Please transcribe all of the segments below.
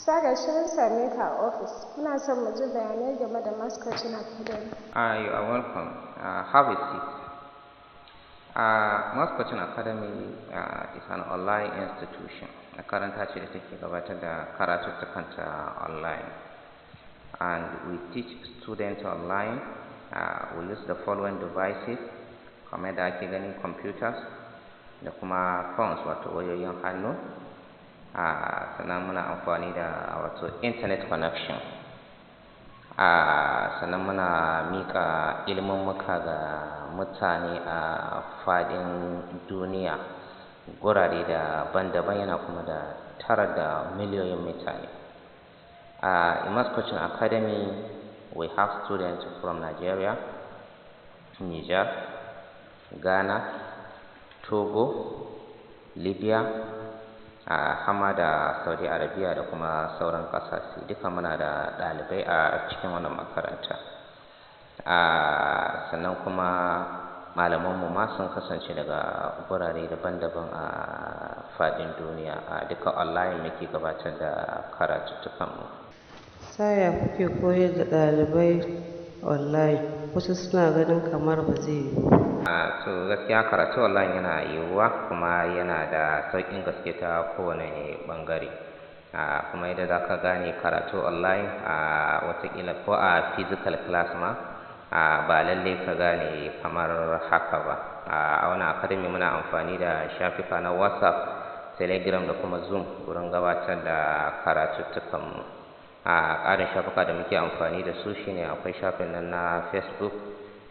Sir, ga shi mun same ka a ofis. Muna son mu ji bayanai game da Mass Coaching Academy. You are welcome. Have a seat. Mass Coaching Academy is an online institution. Makaranta ce da take gabatar da karatuttukanta online. And we teach students online. We use the following devices, kamar da ake gani, computers da kuma phones, wato wayoyin hannu. Sannan muna amfani da wato internet connection. Sannan muna miƙa ilimummuka ga mutane a faɗin duniya, gurare daban-daban, yana kuma da tara da miliyoyin mutane. In Mass Coaching Academy, we have students from Nigeria, Niger, Ghana, Togo, Libya, hama da Saudi Arabia da kuma sauran ƙasashe. Duka muna da ɗalibai a cikin wannan makaranta. Sannan kuma malamanmu ma sun kasance daga gurare daban-daban a faɗin duniya. A duka online muke gabatar da karatuttukanmu. Sir, ya kuke koyar da ɗalibai online? Wasu suna ganin kamar ba zai yiwu ba. To, gaskiya karatu online yana yiwuwa kuma yana da sauƙin gaske ta kowane ɓangare. Kuma yadda za ka gane karatu online, watakila ko a physical class ma ba lallai ka gane kamar haka ba. A wannan academy muna amfani da shafuka na WhatsApp, Telegram da kuma Zoom wurin gabatar da karatuttukanmu. A ƙarin shafuka da muke amfani da su shine akwai shafin nan na Facebook,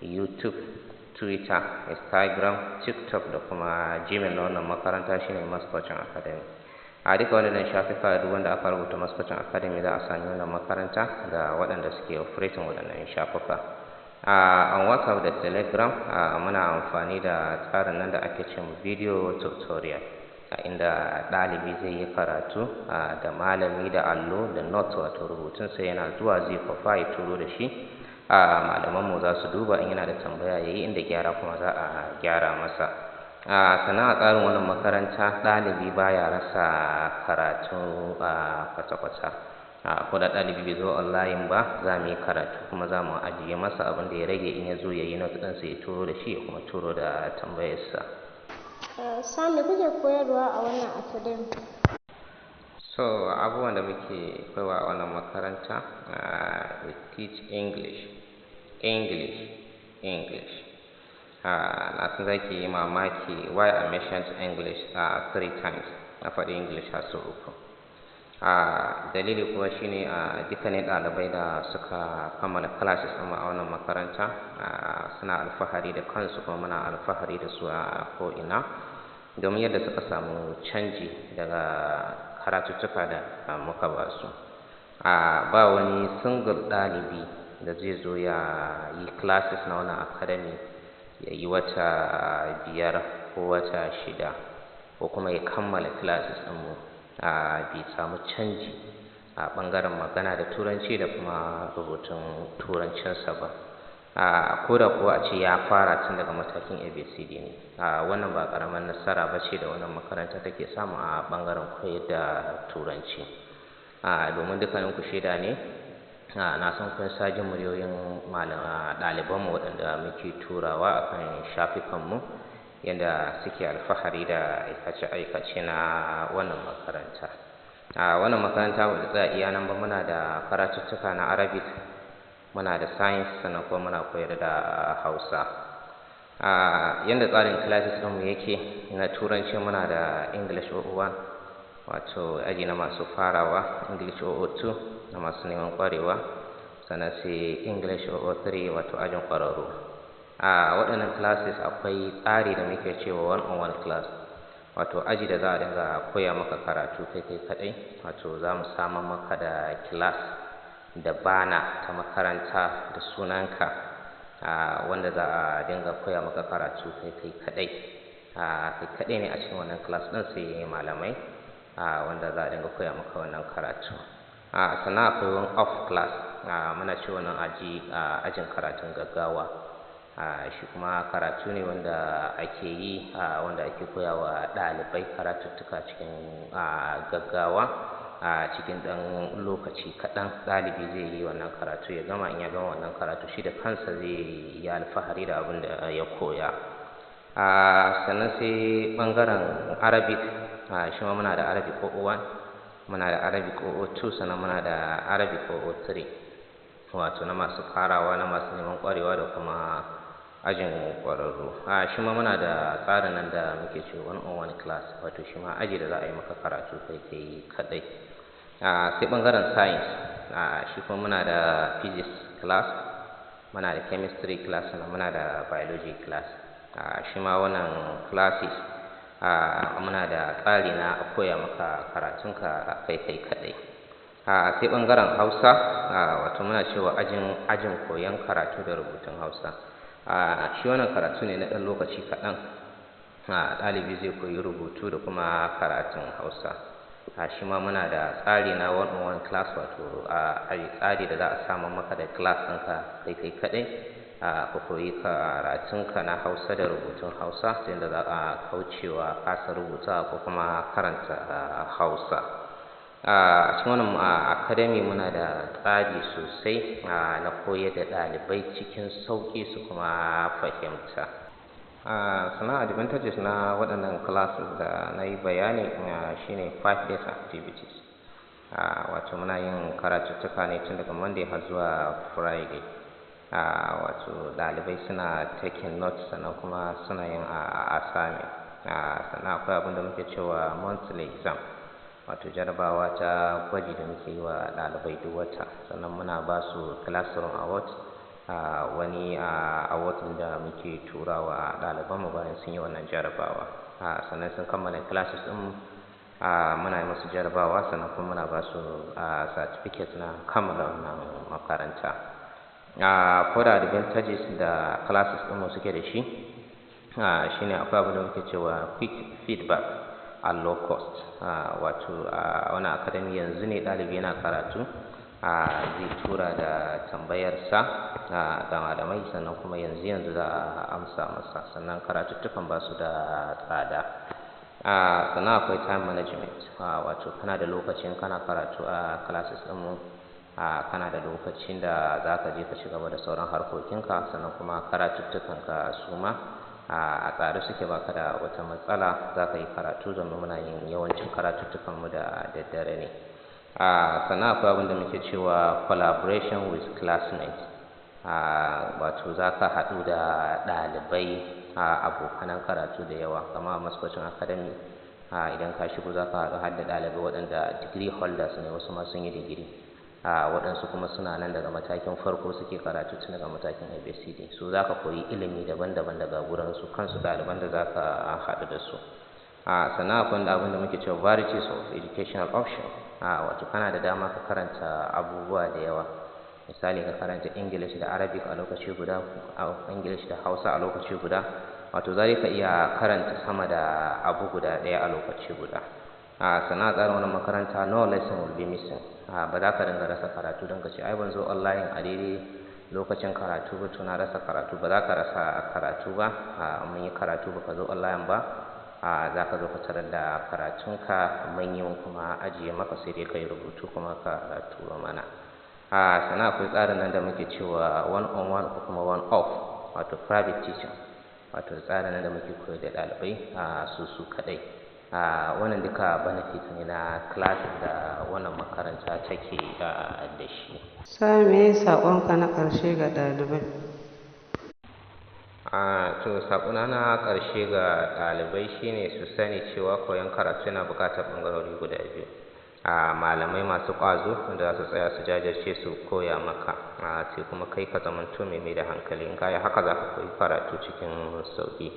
YouTube, Twitter, Instagram, TikTok da kuma Gmail na wannan makaranta, shine Mass Coaching Academy. A duka waɗannan shafuka, duk wanda aka rubuta Mass Coaching Academy za a sami wannan makaranta da waɗanda suke operating waɗannan shafuka. A on WhatsApp da Telegram, muna amfani da tsarin nan da ake ce video tutorial, a inda ɗalibi zai yi karatu da malami da allo da note, wato rubutunsa, yana zuwa zai kwafa ya turo da shi. Malamanmu za su duba, in yana da tambaya ya yi, inda gyara kuma za a gyara masa. Sannan a tsarin wannan makaranta, ɗalibi baya rasa karatu kwata-kwata. Ko da ɗalibi bai zo online ba, za mu yi karatu kuma za mu ajiye masa abin da ya rage. In ya zo, ya yi note ɗinsa, ya turo da shi, ya kuma turo da tambayarsa. Sir, me kuke koyarwa a wannan academy? So, abubuwan da muke koyarwa a wannan makaranta, we teach English, English, English. Na san za ki yi mamaki why I mentioned English three times, na faɗi English har sau uku. Dalili kuwa shine dukkanin ɗalibai da suka kammala classes ɗinmu a wannan makaranta suna alfahari da kansu, kuma muna alfahari da su a ko'ina, domin yadda suka samu canji daga karatuttuka da muka ba su. Ba wani single ɗalibi da zai zo ya yi classes na wannan academy, ya yi wata 5 ko wata 6, ko kuma ya kammala classes ɗinmu, bai samu canji a ɓangaren magana da Turanci da kuma rubutun Turancinsa ba. Ko da kuwa a ce ya fara tun daga matakin ABCD ne. Wannan ba ƙaramar nasara ba ce da wannan makaranta take samu a ɓangaren koyar da Turanci. Domin dukkaninku shaida ne, na san kun sha jin muryoyin ɗalibanmu waɗanda muke turawa a kan shafukanmu, yadda suke alfahari da aikace-aikace na wannan makaranta. Wannan makaranta ba ta tsaya iya nan ba. Muna da karatuttuka na Arabic, muna da Science, sannan kuma muna koyar da Hausa. Yanda tsarin classes ɗinmu yake na Turanci, muna da English 001, wato aji na masu farawa, English 002 na masu neman ƙwarewa, sannan sai English 003, wato ajin ƙwararru. A waɗannan classes akwai tsari da muke cewa one on one class, wato aji da za a dinga koya maka karatu kai kai kaɗai, wato za mu samar maka da class da banner ta makaranta da sunanka, wanda za a dinga koya maka karatu kai kai kaɗai. Kai kaɗai ne a cikin wannan class ɗin, sai malamai, wanda za a dinga koya maka wannan karatu. Sannan akwai one off class, muna ce wannan aji ajin karatun gaggawa. Shi kuma karatu ne wanda ake yi, wanda ake koya wa ɗalibai karatuttuka cikin gaggawa. A cikin ɗan lokaci kaɗan ɗalibi zai yi wannan karatu ya gama. In ya gama wannan karatu, shi da kansa zai yi alfahari da abin da ya koya. Sannan sai ɓangaren Arabic, shi ma muna da Arabic 001, muna da Arabic 002, sannan muna da Arabic 003, wato na masu farawa, na masu neman ƙwarewa, da kuma ajin ƙwararru. Shi ma muna da tsarin nan da muke cewa one on one class, wato shi ma aji da za a yi maka karatu kai kai kaɗai. Sai ɓangaren science, shi kuma muna da physics class, muna da chemistry class, sannan muna da biology class. Shi ma wannan classes muna da tsari na koya maka karatunka kai kai kaɗai. Sai ɓangaren Hausa, wato muna cewa ajin koyon karatu da rubutun Hausa. Shi wannan karatu ne na ɗan lokaci kaɗan, ɗalibi zai koyi rubutu da kuma karatun Hausa. Shi ma muna da tsari na one on one class, wato tsari da za a samar maka da class ɗinka kai kai kaɗai, ka koyi karatunka na Hausa da rubutun Hausa, ta yadda za a kaucewa kasa rubuta ko kuma karanta Hausa. A cikin wannan academy muna da tsari sosai na koyar da ɗalibai cikin sauƙi su kuma fahimta. Sannan advantages na waɗannan classes da na yi bayani shine 5 days activities, wato muna yin karatuttuka ne tun daga Monday har zuwa Friday, wato ɗalibai suna taking notes, sannan kuma suna yin assignment. Sannan akwai abin da muke cewa monthly exam, wato jarabawa ta gwaji da muke yi wa ɗalibai duk wata. Sannan muna ba su classroom award, wani award da muke turawa ɗalibanmu bayan sun yi wannan jarabawa. Sannan sun kammala classes ɗin, muna yi musu jarabawa, sannan kuma muna ba su certificate na kammala wannan makaranta. Further advantages da classes ɗinmu suke da shi shine akwai abin da muke cewa quick feedback at low cost, wato a wannan academy yanzu ne ɗalibi yana karatu zai tura da tambayarsa ga malamai, sannan kuma yanzu yanzu za a amsa masa. Sannan karatuttukan ba su da tsada. Sannan akwai time management, wato kana da lokacin kana karatu a classes ɗinmu, kana da lokacin da za ka je ka ci gaba da sauran harkokinka, sannan kuma karatuttukanka su ma a tsare suke, baka da wata matsala, za ka yi karatu, domin muna yin yawancin karatuttukanmu da daddare ne. Sannan akwai abin da muke cewa collaboration with classmates, wato za ka haɗu da ɗalibai, abokanan karatu da yawa. Kamar a Mass Coaching Academy, idan ka shigo za ka haɗu har da ɗalibai waɗanda degree holders ne, wasu ma sun yi digiri, waɗansu kuma suna nan daga matakin farko suke karatu, tun daga matakin ABCD. So za ka koyi ilimi daban-daban daga wurin su kansu ɗaliban da za ka haɗu da su. Sannan akwai abin da muke cewa varieties of educational option, wato kana da dama ka karanta abubuwa da yawa. Misali, ka karanta English da Arabic a lokaci guda, English da Hausa a lokaci guda, wato za ka iya karanta sama da abu guda ɗaya a lokaci guda. Sannan a tsarin wannan makaranta, no lesson will be missing. Ba za ka dinga rasa karatu don ka ce, "Ai ban zo online a daidai lokacin karatu ba, to na rasa karatu." Ba za ka rasa karatu ba. Mun yi karatu ba ka zo online ba, za ka zo ka tarar da karatunka mun yi, kuma ajiye maka, sai dai ka yi rubutu kuma ka turo mana. Sannan akwai tsarin nan da muke cewa one on one ko kuma one off, wato private teaching, wato tsarin nan da muke koyar da ɗalibai su su kaɗai. Wannan duka benefit ne na class da wannan makaranta take da shi. Sa me saƙonka na ƙarshe ga ɗalibai? To, saƙona na ƙarshe ga ɗalibai shine su sani cewa koyon karatu yana buƙatar ɓangarori guda biyu: malamai masu ƙwazo wanda za su tsaya su jajirce su koya maka, sai kuma kai ka zamanto mai mai da hankali. In ka yi haka, za ka koyi karatu cikin sauƙi.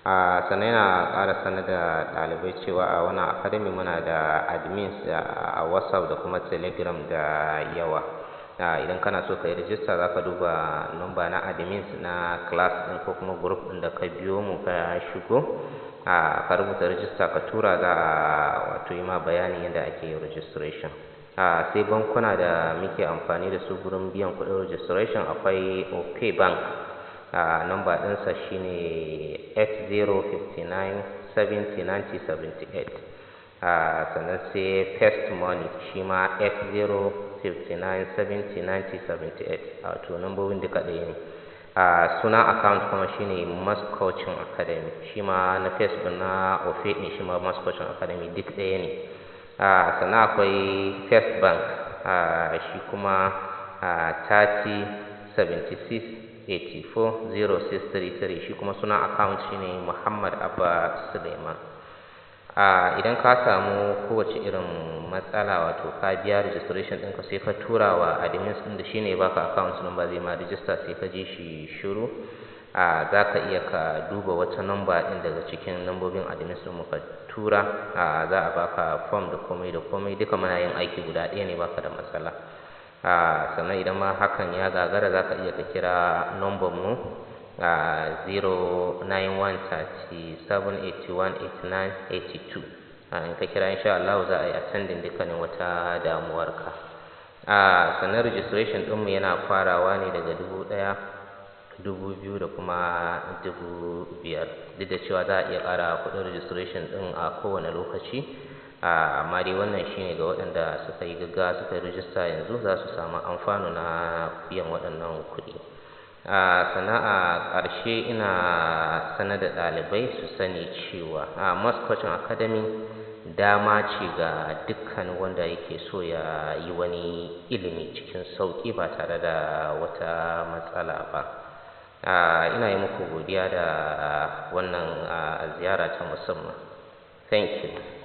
Sannan yana ƙara sanar da ɗalibai cewa a wannan academy muna da admins a WhatsApp da kuma Telegram da yawa. Idan kana so ka yi rijista, za ka duba number na admins na class ɗin ko kuma group ɗin da ka biyo mu ka shigo, ka rubuta rijista ka tura, za a wato yi ma bayanin yadda ake yin registration. Sai bankuna da muke amfani da su gurin biyan kuɗin registration, akwai Opay Bank, number ɗinsa shine 8059 70 90 78. Sannan sai First Money, shi ma 80 59 70 90 78, wato nambobin duka ɗaya ne. Sunan account kuma shine Mass Coaching Academy. Shi ma na Facebook na Opay ɗin, shi ma Mass Coaching Academy, duk ɗaya ne. Sannan akwai First Bank, shi kuma 30 76 84 0633. Shi kuma sunan account shine Muhammad Abba Suleiman. Idan ka samu kowace irin matsala, wato ka biya registration ɗinka, sai ka tura wa admins ɗin da shine baka account number zai ma register, sai ka ji shi shiru, za ka iya ka duba wata number ɗin daga cikin lambobin admins ɗin muka tura, za a baka form da komai da komai duka. Muna yin aiki guda ɗaya ne, baka da matsala. Sannan idan ma hakan ya gagara, za ka iya ka kira number mu a 09137818982. In ka kira, insha Allah za a yi attending dukkanin wata damuwarka. Sannan registration ɗinmu yana farawa ne daga 1000, 2000 da kuma 5000, duk da cewa za a iya ƙara kuɗin registration ɗin a kowane lokaci, amma dai wannan shine ga waɗanda suka yi gaggawa suka yi rijista yanzu, za su samu amfano na biyan waɗannan kuɗi. Sannan a ƙarshe ina sanar da ɗalibai su sani cewa a Mass Coaching Academy dama ce ga dukkan wanda yake so ya yi wani ilimi cikin sauƙi ba tare da wata matsala ba. Ina yi muku godiya da wannan ziyara ta musamman. Thank you.